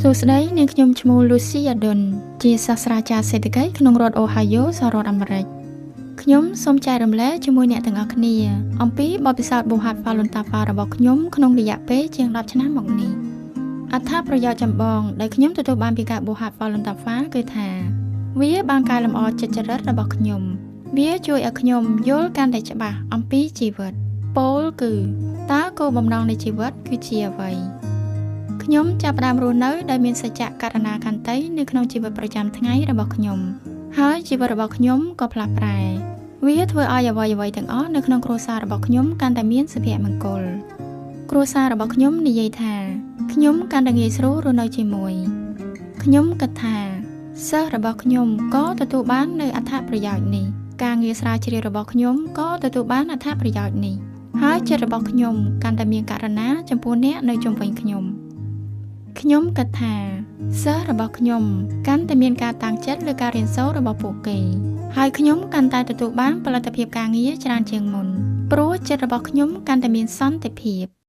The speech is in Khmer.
សួស្តីនាងខ្ញុំឈ្មោះ Lucy Adun ជាសាស្ត្រាចារ្យសេដ្ឋកិច្ចក្នុងរដ្ឋ Ohio សហរដ្ឋអាមេរិកខ្ញុំសូមចែករំលែកជាមួយអ្នកទាំងអស់គ្នាអំពីបទពិសោធន៍បូហាត់ Falun Dafa របស់ខ្ញុំក្នុងរយៈពេលជាង10ឆ្នាំមកនេះអត្ថប្រយោជន៍ចម្បងដែលខ្ញុំទទួលបានពីការបូហាត់ Falun Dafa គឺថាវាបានកែលម្អចិត្តចរិតរបស់ខ្ញុំវាជួយឲ្យខ្ញុំយល់កាន់តែច្បាស់អំពីជីវិតពោលគឺតើគោលបំណងនៃជីវិតគឺជាអ្វីខ្ញុំចាប់ផ្ដើមរស់នៅដោយមានសច្ចៈករណាខន្តីនៅក្នុងជីវិតប្រចាំថ្ងៃរបស់ខ្ញុំហើយជីវិតរបស់ខ្ញុំក៏ផ្លាស់ប្រែវាធ្វើឲ្យអ្វីៗទាំងអស់នៅក្នុងគ្រួសាររបស់ខ្ញុំកាន់តែមានសុភមង្គលគ្រួសាររបស់ខ្ញុំនិយាយថាខ្ញុំកាន់តែងាយស្រួលរស់នៅជាមួយខ្ញុំគិតថាសិស្សរបស់ខ្ញុំក៏ទទួលបាននូវអត្ថប្រយោជន៍នេះការងារស្រាវជ្រាវរបស់ខ្ញុំក៏ទទួលបានអត្ថប្រយោជន៍នេះហើយចិត្តរបស់ខ្ញុំកាន់តែមានករណាចំពោះអ្នកនៅជុំវិញខ្ញុំខ្ញុំគិតថាសិស្សរបស់ខ្ញុំកាន់តែមានការតាំងចិត្តលើការរៀនសូត្ររបស់ពួកគេហើយខ្ញុំកាន់តែទទួលបានផលិតភាពការងារច្រើនជាងមុនព្រោះចិត្តរបស់ខ្ញុំកាន់តែមានសន្តិភាព។